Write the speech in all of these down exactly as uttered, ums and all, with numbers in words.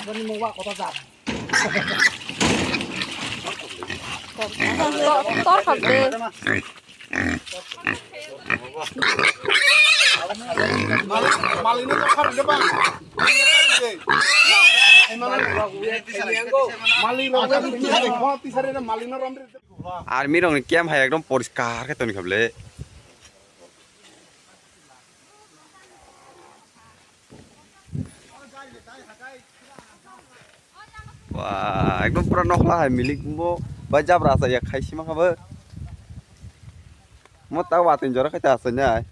Tor, tor, tor kha de. Army rokni camp hai ekdom poriskar khe tongni kha bwle. Wah, ekdom pura nokhla hai milik bo bai jabra asa ya khai sima kha bo. Mo ta watwi jora khai ta asa nai.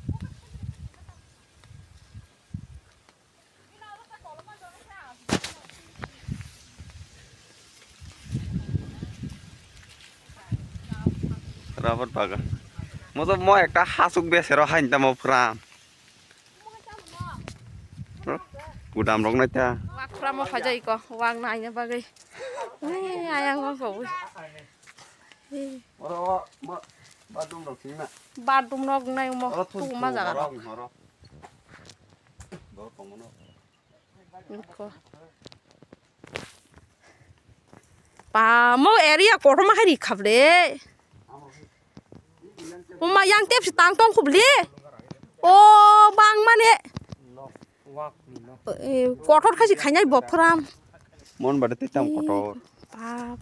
Rubber bagan. Mo to mo ekta hasuk besero hain tamo pura. Gudam rok nai ta. Wak pura mo phajai ko, wak nai na bagwi. Ai, ayang wak ko. Oro mo bathroom rok sing na. Bathroom rok nai mo. Oro thun tu ma jaga rok. Oro. Bo tong mo no. Nukho. Pa, mo area kotorma hai ri khap le. Mo ma yang tep si tang tong khub le. O, bang mane. Eh, kotor khai si khainai bopharam. Mon bade tei tam kotor. Bap.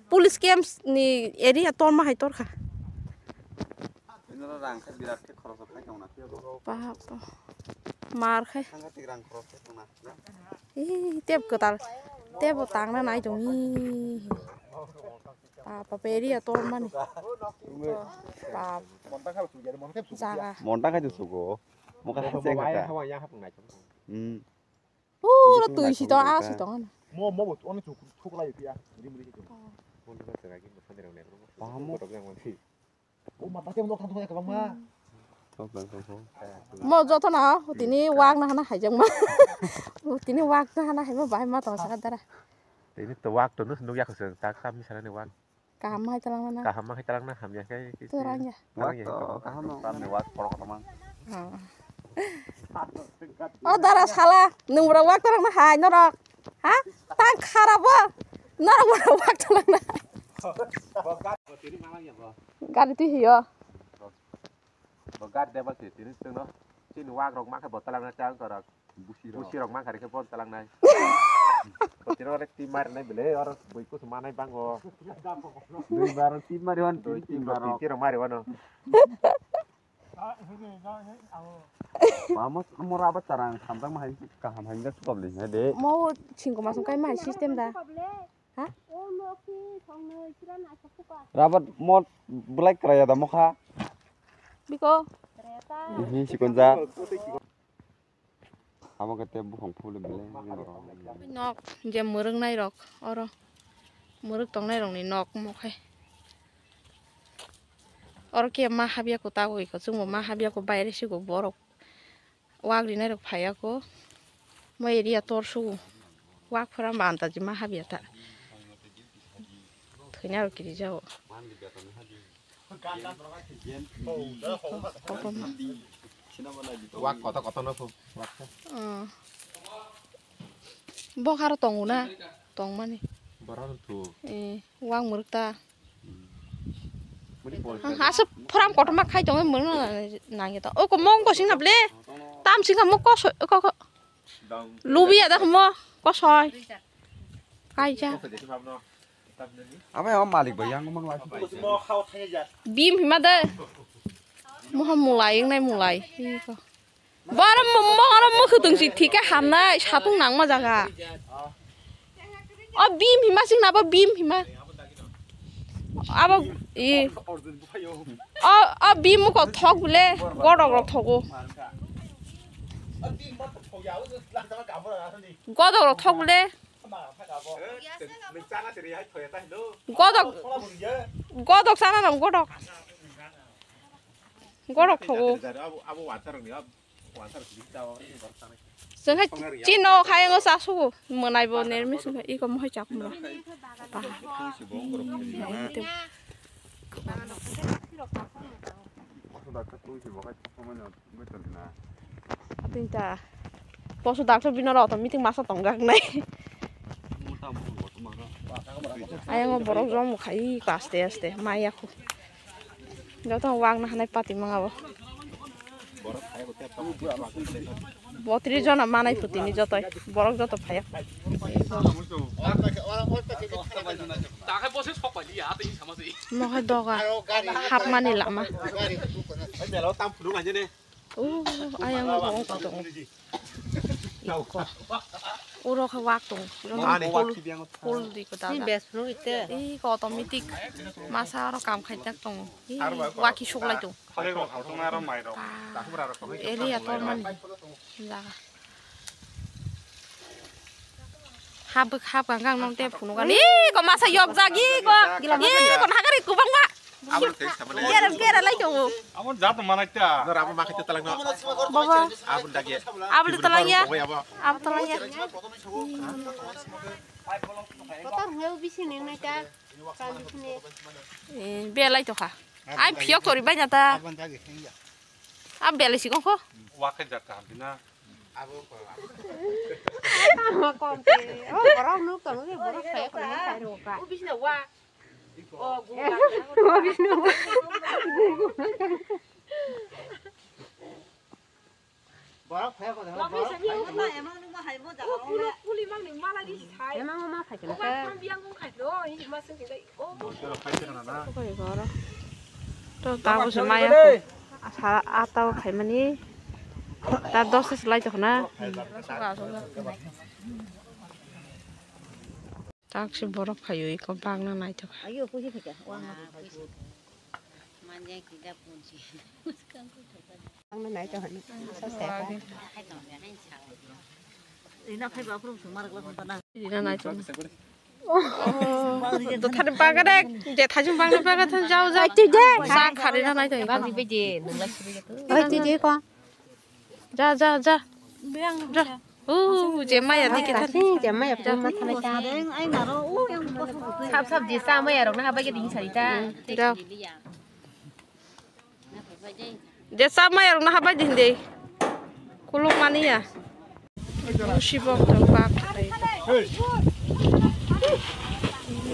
Police camp ni area torma hai tor kha. Bini rang khe birat khe khoroksa khai tong na phiya bo. Bap. Mar khai. Sangatik rang khoroksa tong na. Ih, tep kwtal. Tep bo tangna nai tong ih. Bap, bap, area tormani. Bap. Jaga. Monta khai sugo. Moka hai cheng kha. Hmm. Pura twi si tong, a si tong. Mo, mo bo, ono chuk, chuk lai phiya. Rim ri chuk. Pahamo. O ma, ta ke mo thang thang ya kabang ma. Mo joto na, tini wak na hana hai jang ma. Tini wak na hana hai ma, bahai ma tong sa dara. Tini to wak to nus nuk yak se, tak sam mi sana ni wak. Kaham hai talang na. Kaham hai talang na, hamya kai. Torang ya. Torang ya. Wak to, kaham no. Tam ni wak porok tamang. O dara sala, nung bro wak talang na hai norok. Ha? Tang kharap o. Norok bro wak talang na. Gari twi hiyo. Bo gari deba se tini tengno. Chini wak rok ma khe bo talang na chang korok. Busi rok. Busi rok ma kha re khe bo talang nai. Bo tini ore team mar nai bele oro bui kus manai bango. Dui bar team mari wan, dui team bar rok. Team rok mari wano. Mamo mora ba tarang samtang ma hai kaham hai da problem hai de. Mo chingko masung kai ma hai system da. Ha? Rabat mot belai kraya da mokha. Biko. Ihi sikonja. Amo kete bukhong phulu belai. Nok je murung nai rok oro. Muruk tong nai rok ni nok mokhai. Oro ke ma habya ko ta goi ko chungo ma habya ko baire sigo borok. Wak rinai rok phaiya ko. Mo area tor sugo. Wak phara ma antaji ma habya ta. Thwina rok kiri jago. Wak koto koto no phu. Wak khe. Oh. Bo haro tongo na? Tongmani. Borok rok thu. Eh, wak mwrwk ta. Aswk phoram kotorma khai tongwi mwnwi nangya ta. O ko mong ko singna ble. Tam singna mo ko so ko ko. Lubi ya da mo ko soi. Kaija. Abo yang malik bai yang mang lai. Bim hima de. Mo ha mulai yang nai mulai. Iko. Boro mo-, mo-, oro mokhe tong si thike hamnai satung nangma jaga. O bim hima sing na bo bim hima. Abo i. O, o bim ko thok bole godok rok thogo. Godok rok thok bole. Godok. Godok sana nam godok. Godok thogo. Chwng hai chino khai ngo cha sugo mwnai bo ner mi sung iko mohai chak mura. Tinta poso doctor bino rok to meeting masa tong gak nai. Ayang o borok jom khai ko aste aste maya khu. Joto wak na hanai pati mangabo. Botri jona manai putini jotoi. Borok joto phaya. Mohai doga hapmani lama. Oh, ayang o tongo. Iko. Uro khe wak tongo. Mani. Full, full di ko dada. Ni best phunuk ite. Iko automatic. Masa aro kam khai tak tongo. Ih, waki suklai tongo. Khali rok hal tongo aro mai rok. Ah, area tor mani. Jaga. Hap, hap kang kang nong te phunuk ani. Ih, ko masa yok jagi ko. Ih, ko nagari kubang ma. Abo tei sama le. Bera, bera lai tongo. Abo jat manai ta. Nora abo makai ta talang no. Baba. Abo dagi. Abo talang ya. Abo talang ya. Kotor heo bisi ning nai ta. Eh, belai to kha. Ai phiok tori bai na ta. Abo dagi khenga. Ab belai si kong kho. Wa khe jat ta hampi na. Abo ko. Abo ko te. Oh, borok nuk tong, borok kaya ko nang kai ro ka. O bisi na wa. Emang ma phai kena. To tabo se maya ko. Asa atao khaimani. Ta dos se lai to khna. Taksi borok phaio iko bagna naithok. Ayo, pusi thika. Wah, pusi. Manja kida punsi. Bagna naithok hani. Sasa. Ina phai ba prum sumar gla khon na. Ina naithok. Dothani bagade, je thajung bagna bagade jao jao. Ai, tui je. Sa khari na naithok. Bagni beje, nungla sibege tu. Ai, tui je ko. Ja, ja, ja. Ja. Uh, je maya dike thar. Kasi, je maya pun ma thana ta. Sap sap je sa maya rok na habai ke ding sari ta. Ja. Je sa maya rok na habai ding de. Kuluk mani ya. Musi bok to bak.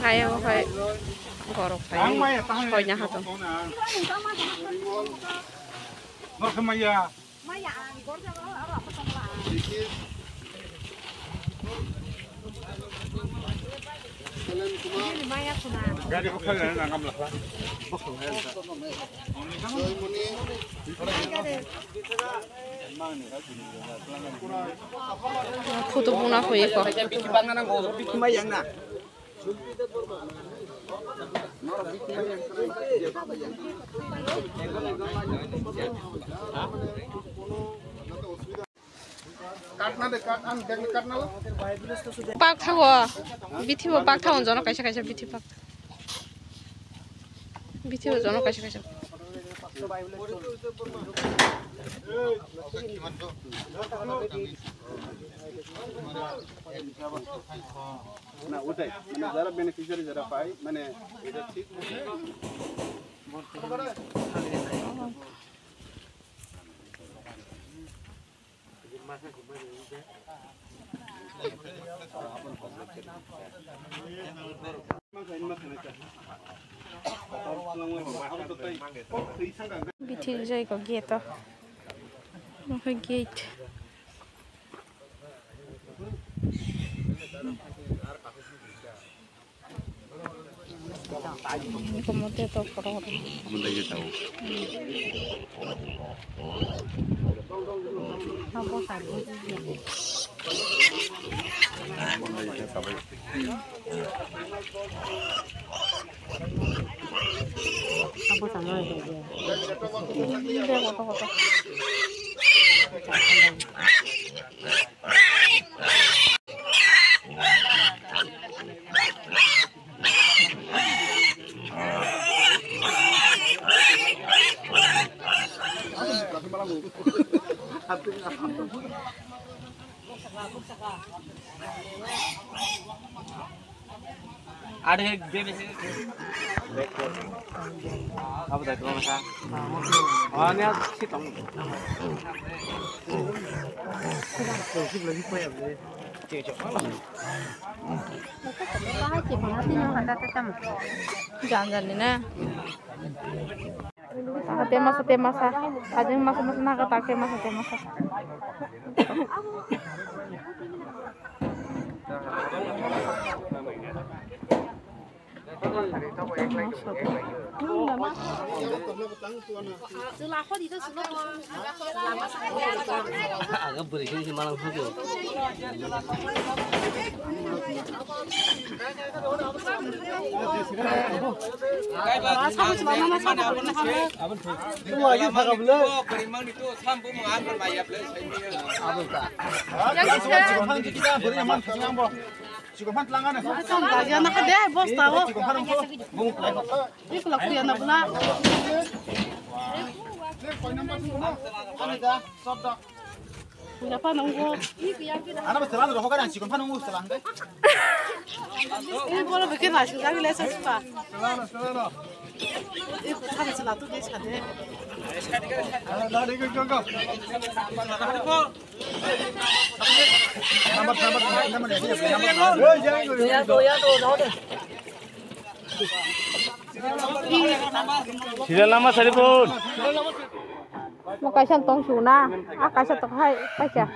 Ayo hai. Gorok hai. Soina hato. Norok maya. Photo buna hoye ko. Pak thago, bithi bo pak thago, jono kaisa kaisa bithi pak. Bithi bo jono kaisa kaisa. Na utai, mane jara beneficiary jara pai, mane eta thik. Bithi jai ko gate o. Oke gate. Komote to poro. Ada yang dia biasa. Apa tadi tuh masa? Oh, ini aku sih tahu. Lagi apa ya? Janjani na. Te masa, te masa. Hajeng masa, masa naga tak te masa, te masa. Aga bwrwi khe malang phuju. Chikon phan tlang ano. Chikon phan tlang ano. Chikon phan tlang ano. Bung lai kok. Iko lak kuya na bula. Ani da, sop da. Kuya pa nunggu. Ano ba selan roho kan chikon phan nunggu selan de. Ini bolo bikin lah, sudah bila saya suka. Selan, selan. Iko kan selan tu dia suka deh. Ada, ada, go, go, go. Serial number Saripur. Mo kaisa tong suna, a kaisa tong hai paisa.